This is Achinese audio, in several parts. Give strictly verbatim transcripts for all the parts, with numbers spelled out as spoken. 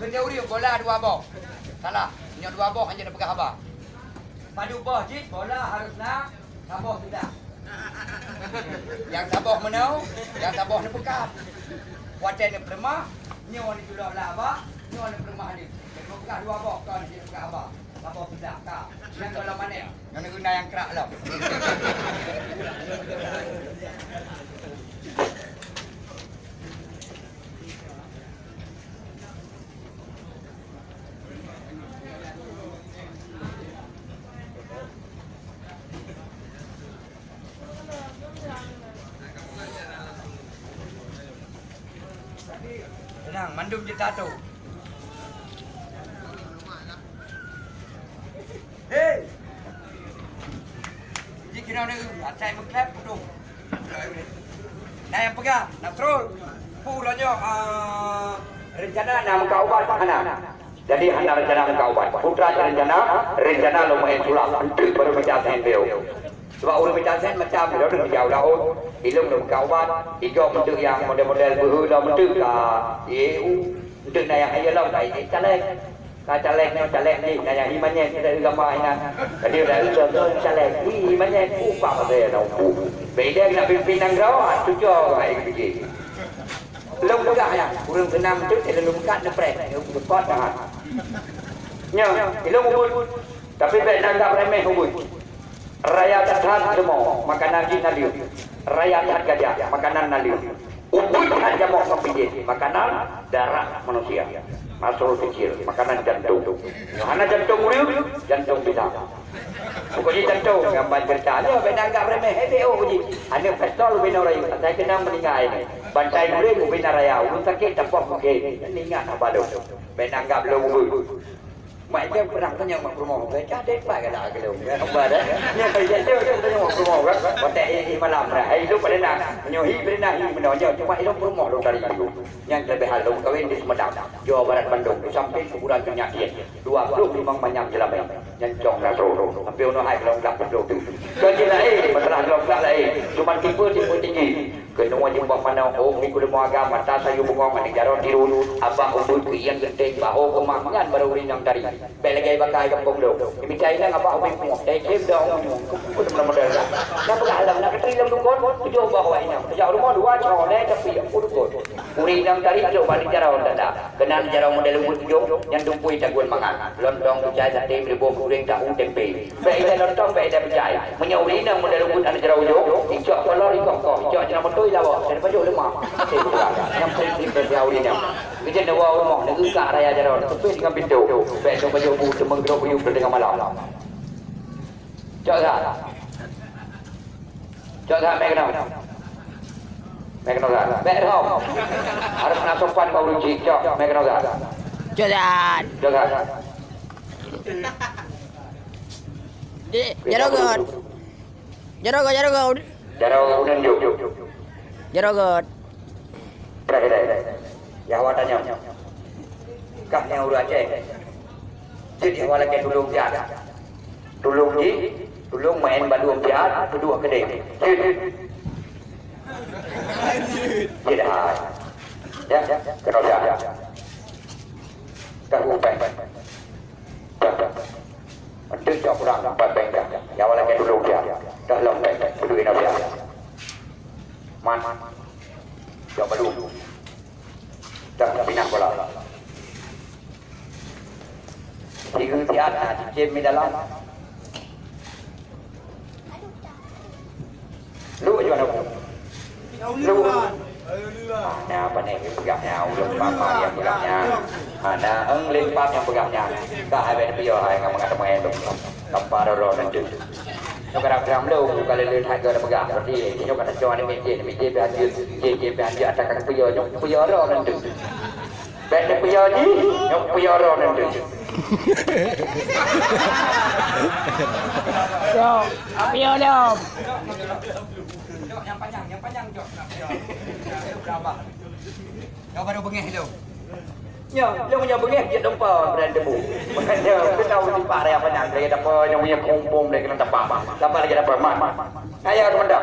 Keu nyoe ureueng bola dua boh. Salah. Nyoe dua boh hana jipeugah haba. Padub boh jih bola harus na saboh sudah. Nyang saboh meunoe, nyang saboh neupeukat. Watèe neupeuleumah, nyoe neutulak lam haba, nyoe neupeuleumah lé. Neupeugah dua boh kon jih neupeukat haba. Saboh sudah ka. Nyang goh lom manéh. Nyoe neuguna nyang krak lom. Tenang, mandum jeuet tato. Hei! Jih keunoe neueu, asai meuklep putôh. Na nyang peugah, Nasrul, peue uroe nyoe, ah, rencana na meukat ubat hana? Jadi hana rencana meukat ubat. Peue treuk rencana, rencana lôn meu'en sulap, enteuk baru meucah sen beu. Sabab ureueng meucah sen macam, ilôn lôn jijak u laôt, ilôn lôn meukat ubat, igoe enteuk nyang model-model beuhe lom enteuk ka, ié u, enteuk na nyang hayeue lom ka ié caleg. Ka caleg nyoe, caleg jih, na nyang hi manyét, kita gama inan. Jadi udah itu, tu caleg, hi manyét, upah pasal na upu. Beda nak pimpin nanggroe, ah, tujuh orang yang pergi. Lôn peugah nyan, ureueng seunang tu, lôn meukat neupreh, neupot tangan. Nyoe, ilôn ubit, tapi bèk neuanggap remeh ubit. Raya that-that leumô, makanan jih naleueng. Raya that gajah, makanan naleueng. Ubit that jamoe ngon pijen, makanan darah manusia. Masul kecil, makanan jantung. Nyoe hana jantung ureueng, jantung binatang. Pokok jih jantung, nyang ban cerita nyoe, bèk neuanggap remeh, eh, bèk oh jih. Aneuk pistol ubé nyoe rayeuk, asai keunong meuninggai nyoe. Bantai guléng ubé na raya, ulôn sakét tapoh mungken. Ingat haba lôn. Bèk neuanggap lôn ubit. Mak Ipeng pernah tanyong mak peurumoh, "Bèk cah deh pat galak keu lôn." Ya, hamba dah. Nyan tadi dia tanyong mak peurumoh kan. Watèe hi, hi malam dah. Hai, lôn pada na. Nyoe hi, pada na hi meunoe nyoe. Cuma ilôn peurumoh lôn dari dulu. Nyan keulebihan lôn kawin di Sumedang. Jawa Barat bandum. Di samping kuburan Cunyak Dien. Dua puluh limong manyam jeulamèe. Nyan cong na troh. Tapi unoe hai lôn dak beutôi tu. Kau je laén, masalah lôn dak laén. Cuma tipe, tipe tinggi. Keunoe jeumbah manoe, oh, mi kuleumô agam, mata sayue bungong, aneuk jaroe tiru, abah ubit keu ieng geunteng, baho keumah, nyan barô ureueng nyang tari. Bèk lagèe bakai gampông lôn. Mita inong abah ubit pungoh, dai khem dong, pungoh. Keupeue model-model nyan? Nyan peugah lom, na katri lom dukon, tujoh boh awak inong. Teuka u rumoh dua, cok, lhèe, tapi, oh, dukon. Ureueng nyang tari trok bak aneuk jaroe dada. Keunan jaroe model ubit tujoh, nyan dumpui tagun mangat. Lontong, kucai, saté, meuribôh, gurèng, tahu, tempe. Bèk ilèe lontong, bèk ilèe peucai. Meunyoe ureueng inong model ubit aneuk jaroe ujong, icok kolor ikoh-koh, icok jinoe moto ilawok, dan pajoh leumah. Nyang prinsip dari ureueng inong. Geujeuet neuwoe u rumoh, neugeukak raya jaroe, neuteupeh deungon pintoe. Bèk song pajoh bu teumeung grok buyueb teungoh malam. Cok that. Cok that, mè keunoe. Mè keunoe that. Bèk rhom. Harôh na sopan ngon ureueng chik. Cok, mè keunoe that. Cok that. Cok that. Di, jaroe göt. Jaroe göt, jaroe göt. Jaroe uneun jok. Jaroe göt. Preh ilèe. Yah awak tanyong. Kah nyang ureueng Aceh. Jeuet yah awak lakèe tulông siat. Tulông jih, tulông meu'en balueng siat, peuduek keudéh. Jeuet. Jeuet hai. Ya, keunoe siat. Kah u péng. Enteuk cok ureueng empat péng dah. Nyawa lagèe dulu dia. Dah lom péng, kudu inoe dia. Man. Cok balu. Dah pinah bola. Tiga siat, nah, cicém di dalam. Lu aja nak. Lu. Nah, apa ni peugah nya? Ulun mama yang peugah nya. Ha, nah, eng limpat yang peugah nya. Dah habis dia hai ngam ngam main tu. Tanpa roro nanti. Nyoe kadang-kadang lôn, bukan lé-lé that geupeugah, berarti nyoe kata cuma ni mijé, mijé pih hanjeuet, mijé, mijé pih hanjeuet, atas kaki puyôh, nyoe puyôh roh nanti. Bèk neupeuyôh jih, nyoe puyôh roh nanti. Yo, puyôh dong. Nyang panjang, nyang panjang, jok. Nyang baru bengeh tu. Nyoe, nyoe meunyoe beungéh jeuet dumpeue brand debu. Makanya kita mesti pakai apa nyan, lagi dapat nyoe punya kumpung lagi kena dapat. Dapat lagi dapat mat. Kaya kemendap.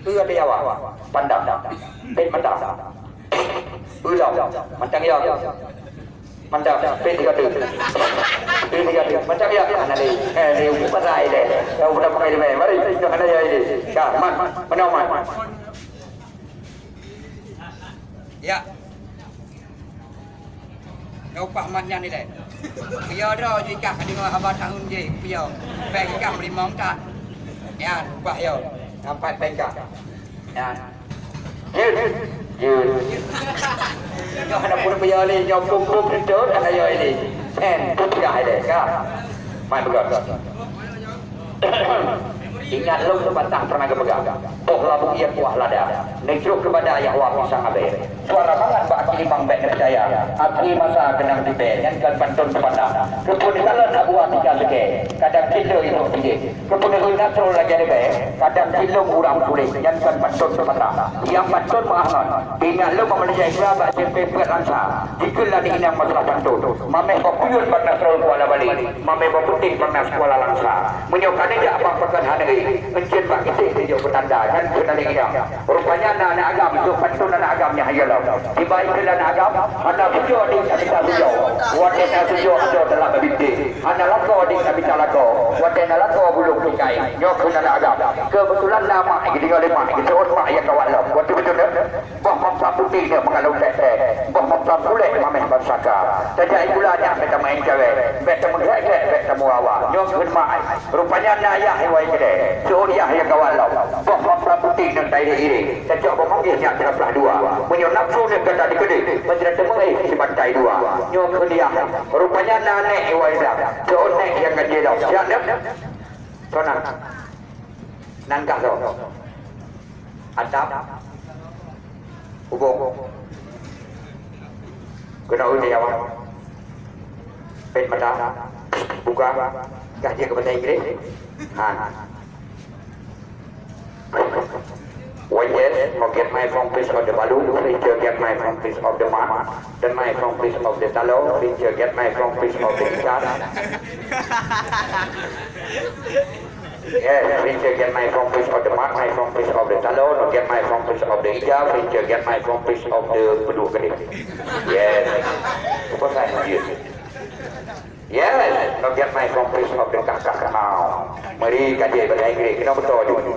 Iya dia awak. Pandang. Pet mata. Ulang. Macam ya. Mantap, pet tiga tu. Pet tiga tu. Macam ya, mana ni? Eh, ni ubu pasai deh. Kau udah pakai deh. Mari, kita mana ya ini? Dah, man. Mana man? Ya. Kau upah mat nyan ni deh. Dia dah jika ka dengar haba tahun je, pia. Baik jika merimong tak? Ya, upah yo. Nampak pengka. Ya. Jeuet. Jeuet. Nyoe hana pun payah lé, nyoe pum-pum beutôi, hana yo ini. Pen, pun payah lé, ka. Mai peugah. Ingat lôn teubatah pernah geupeugah. Boh labu ié kuah lada. Neujroh keupada Yahwa pisang abée. Suara mangat bak aki limang bék neupeucaya. Akhé masa keunong tibée, nyan kon pantôn teubatah. Keupeue neukalon Abu Atika seugée. Kadang cit lé iboh pijéh. Keupeue neukalon Nasrul lagée leubeh, kadang cit lom urang tuléh, nyan kon pantôn teubatah. Nyang pantôn meuah ngon, ingat lom meunyoe Isra bak C P Peuet Lansa, dikeue lagée inong masalah pantôn. Mameh boh kuyun bak Nasrul Kuala Bali, mameh boh putéh bak Nas Kuala Langsa. Meunyoe ka neujak bak pakon hana, euncien bak kitéh neujok peutanda, nyan keunan inong. Rupanya na aneuk agam, untuk pantôn aneuk agam nyang hayeu lom. Tiba ikeu aneuk agam, hana sujok di, hana sujok. Watée na sujok, sujok dalam babité. Hana lakoe di, hana mita lakoe. Watée na lakoe bulong tikai. Nyoe keunan agam. Keubeutulan na mak, geudeungoe lé mak, geuseuôt mak nyang kawat lom. Watée beutôi nyoe, boh meutam putéh nyoe meukalon tét-tét. Boh meutam puléh mameh ban saka. Tajak gula nyan bèk tameuén cawét. Bèk tameugrek-grek, bèk tameuawa. Nyoe kheun mak. Rupanya na yah iwai keudè. Seuôt yah nyang kawat lom. Boh meutam putéh nyoe tairé-iré. Tacok beumanggih nyan teulah dua. Meunyoe nafsu nyoe gata dikeudeh, meunyoe teumeuéh sibantai dua. Nyoe kheun yah. Rupanya na nèk iwai blang. Seuôt nèk nyang ganjé lom. Siap nyoe? Sona. Nan kah soe? Atap. Ubong. Keunoe ulèe awak. Pet mata. Buka. Kah jeuet keu bahasa Inggréh? Ha. One yes, now get my phone piece of the balloon, please just get my phone piece of the mat. Then my phone piece of the talong, please just get my phone piece of the ikan. Yes, please just get my phone piece of the mat, my phone piece of the talong, now get my phone piece of the ija, please just get my phone piece of the peuduk keudéh. Yes. Apa saya? Yes. Yes, now get my phone piece of the kakak now. Mari kaji bahasa Inggréh, keunoe beutôi ju.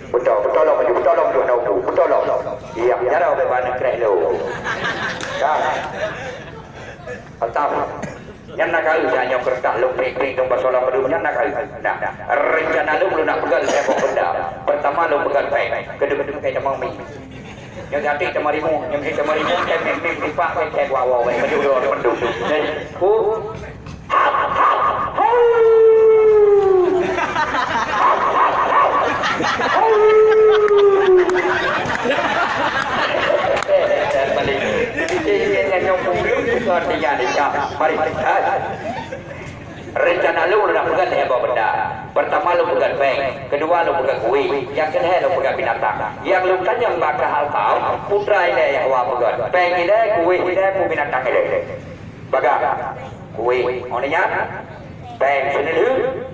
Beutôi, beutôi lom ju, beutôi lom ju, na ubu, beutôi lom. Iya, jaroe bak ban kreh lo. Dah. Atap. Nyan na keu sa nyoe keureutah lôn prik-prik dong basoe lam padum nyan na keu. Nah, rencana lôn, lôn nak peugah lhèe boh benda. Pertama lôn peugah péng, keudua-keudua keu tamong mi. Nyang gaki teumarimu, nyang gaki teumarimu, cek mim-mim tipak, cek wawa, weh, maju dua, maju. Ku. Mari, mari. Rencana lôn, lôn nak peugah lhèe boh benda. Pertama lôn peugah péng, keudua lôn peugah kueh, nyang keulhèe lôn peugah binatang. Nyang lôn tanyong bak kah alkau, putra ilèe Yahwa peugah. Péng ilèe, kueh ilèe, peue binatang ilèe. Bagah. Kueh. Oh nyan. Péng seuneulheueh.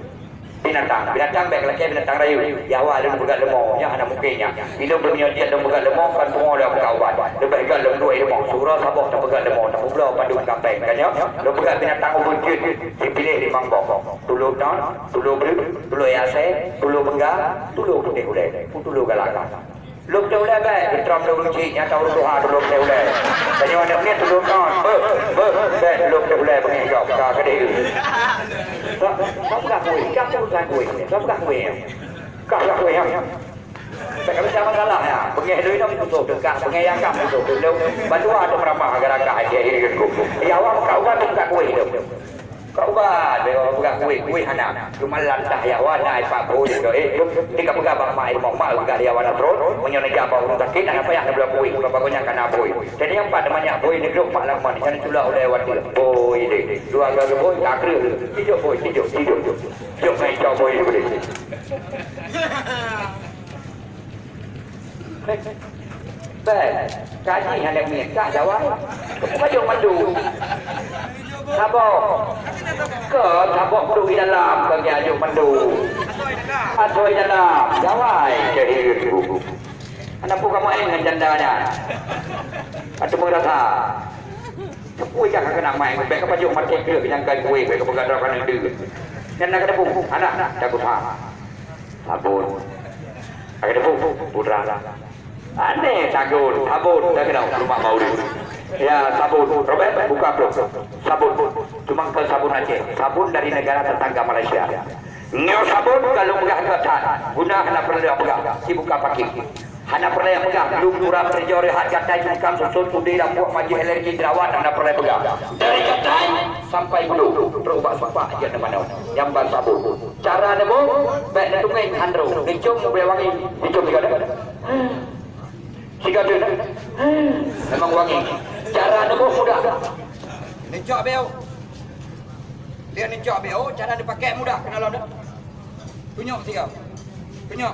Binatang. Binatang bèk lakèe binatang rayeuk. Yahwa lôn peugah leumo, nyan hana mungken nyan. Ilôn beunyoe jeuet lôn peugah leumo, kon pungo lé buka ubat. Leubeh gèt lôn duek i rumoh. Siuroe saboh tapeugah leumo, tapeubloe padum kapéng. Ka nyoe, lôn peugah binatang ubit jeuet. Jipiléh limong boh. Tulô ton, tulô breuet, tulô yasé, tulô beungga, tulô putéh ulèe, tulô galak. Lôn putéh ulèe bèk, geutrom lôn cit, nyang tahu tuha tulô putéh ulèe. Tanyoe aneuk miet tulô ton, beuh, beuh, bèk tulô putéh ulèe beungéh gob, ka keudéh. Soe, soe peugah kueh, ka peugah kueh, soe peugah kueh. Ka peugah kueh, ya. Bèk ka bisa masalah, ya. Beungéh lôn inong tutoe teuka, beungéh yakam tutoe teuka. Bantua ateueh meuramah gara-gara akhé hireuen ku. Ya, awak ka ubat teuka kueh tu. Ka ubat, bèk awak peugah kueh, kueh hana. Cuma lantah ya, awak na ipak bui tu, eh. Di ka peugah bak mak ilmu, mak peugah dia awak nasrul. Meunyoe neujak bak ureueng sakét, hana payah neubloe kueh. Bak bagoe nyan ka na bui. Jadi nyang pat teuma nyak bui neudok mak lam man, nyan cula ulèe watèe. Bui deh. Dua gaya bui, tak keureun. Tijuk bui, tijuk, tijuk. Tijuk ngai cok bui deh. Bèk, kaji hana miet, ka jawai. Keupeue jok mandu? Saboh. Keu saboh duek di dalam, bagi jok mandu. Atoi dalam, jawai. Jahil tu. Aneuk peue kamoe ngon janda nyan? Ateueh meurasa. Teupeue jak ka keuneuk main, bèk ka pajoh maté kreueh nyang kai kueh, bèk ka peugah droe ka neudeuh. Nyan na ka teupeue, aneuk, jago that. Sabon. Ka teupeue, putra. Aneh, sabon, sabon, dah kenal rumah Maulid. Ya, sabon. Robert, buka tu. Sabon. Cuma bukan sabon Aceh. Sabon dari negara tetangga Malaysia. Nyoe sabon ka lôn peugah keu that, guna hana peureulèe peugah, si buka pakèt. Hana peureulèe peugah, lôn kurang teurijau reuhat gatai jungkam susut udé lam buet majeuh alergi jerawat hana peureulèe peugah. Dari gatai sampai bulu, trok bak supak jeuet neumanö. Nyang ban sabon. Cara neuboh, bèk neutungèng handro, neucom ubé wangi, neucom sigoe. Sigoe. Memang wangi. Cara neuboh mudah. Neucok beu. Lheueh neucok beu, cara neupakèk mudah keunoe lom dah. Tunyok sigoe. Tunyok.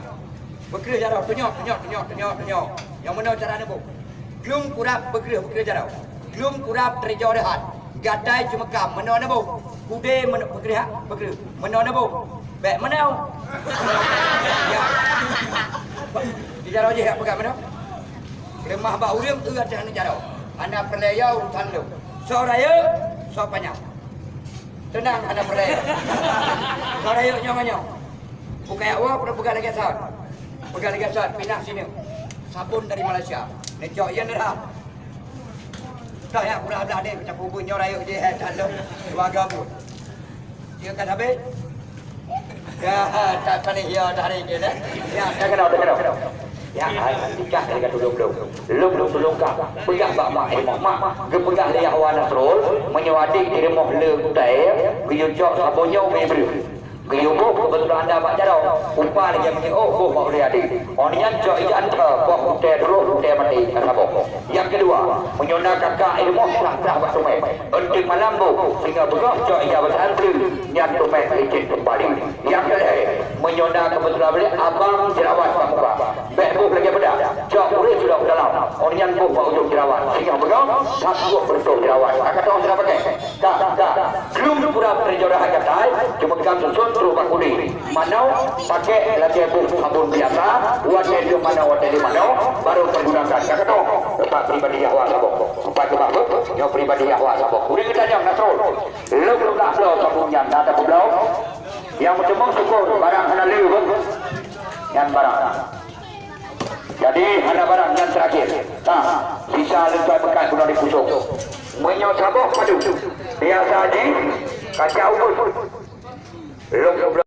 Beukreueh jaroe, tunyok, tunyok, tunyok, tunyok, tunyok. Nyang meunoe cara neuboh. Glum kurab beukreueh, beukreueh jaroe. Glum kurab teurijau reuhat. Gatai ceumeukam, meunoe neuboh. Udé meunoe beukreueh, beukreueh. Meunoe neuboh. Bèk meunoe. Ya. Di jaroe jih jak peugah meunoe. Leumah bak ureueng eu ateueh aneuk jaroe. Hana peureulèe yo urusan lôn. Soe rayeuk, soe panyang. Teunang, hana peureulèe. Soe rayeuk nyoe ngon nyoe. Bukai awak udah peugah lagèe sot. Peugah lagèe sot, pinah sineuk. Sabon dari Malaysia. Neucok ié neuram. Dah ya kurang blah deh, pecah kubur nyoe rayeuk jih, eh, tak lom. Dua gabut. Dia kan habis. Ya, tak paling ya dari dia dah. Ya, tak kenal, tak kenal. Ya, hai, nikah dari kata dua-dua. Lom, lom, lom kah. Peugah bak mak, eh, mak, mak. Geupeugah lé Yahwa Nasrul, meunyoe adék di rumoh le kutai, geuyue cok sabon nyoe ubé breueh. Geuyue boh keubeutulan ada bak jaroe. Upa lagèe meunyoe boh bak ulèe adék. Oh nyan cok ijan teuh, boh kutai droe, kutai maté, ka saboh. Nyang keudua, meunyoe na kakak i rumoh, prah-prah bak teumèe. Eunteuk malam boh, singoh beungoh cok ija beusahan peue, nyan teumèe licin keumbali. Nyang keulhèe, meunyoe na keubeutulan abang jerawat bak muka, bèk boh lagèe beudak, cok ureueng sidroe u dalam, oh nyan boh bak ujong jerawat. Singoh beungoh, that buet beureutoh jerawat. Ka katong sidroe pakai. Ka, ka. Glum kurab teurijau reuhat gatai, ceumeukam susut trok bak udé. Manoe, pakèk lagèe boh sabon biasa, watèe lheueh manoe, watèe lheueh manoe, baru pergunakan. Ka katong, teumpat pribadi Yahwa saboh. Teumpat teumpat, nyoe pribadi Yahwa saboh. Ureueng geutanyong, Nasrul. Lôn, lôn blah bloe sabon nyan, na tapeubloe? Nyang meuteumong syukur, barang hana le, nyan barang. Jadi, hana barang nyang terakhir. Nah, sisa leungkai meukat guna dipusok. Meunyoe saboh padu, biasa jih kaca ubit. Lôn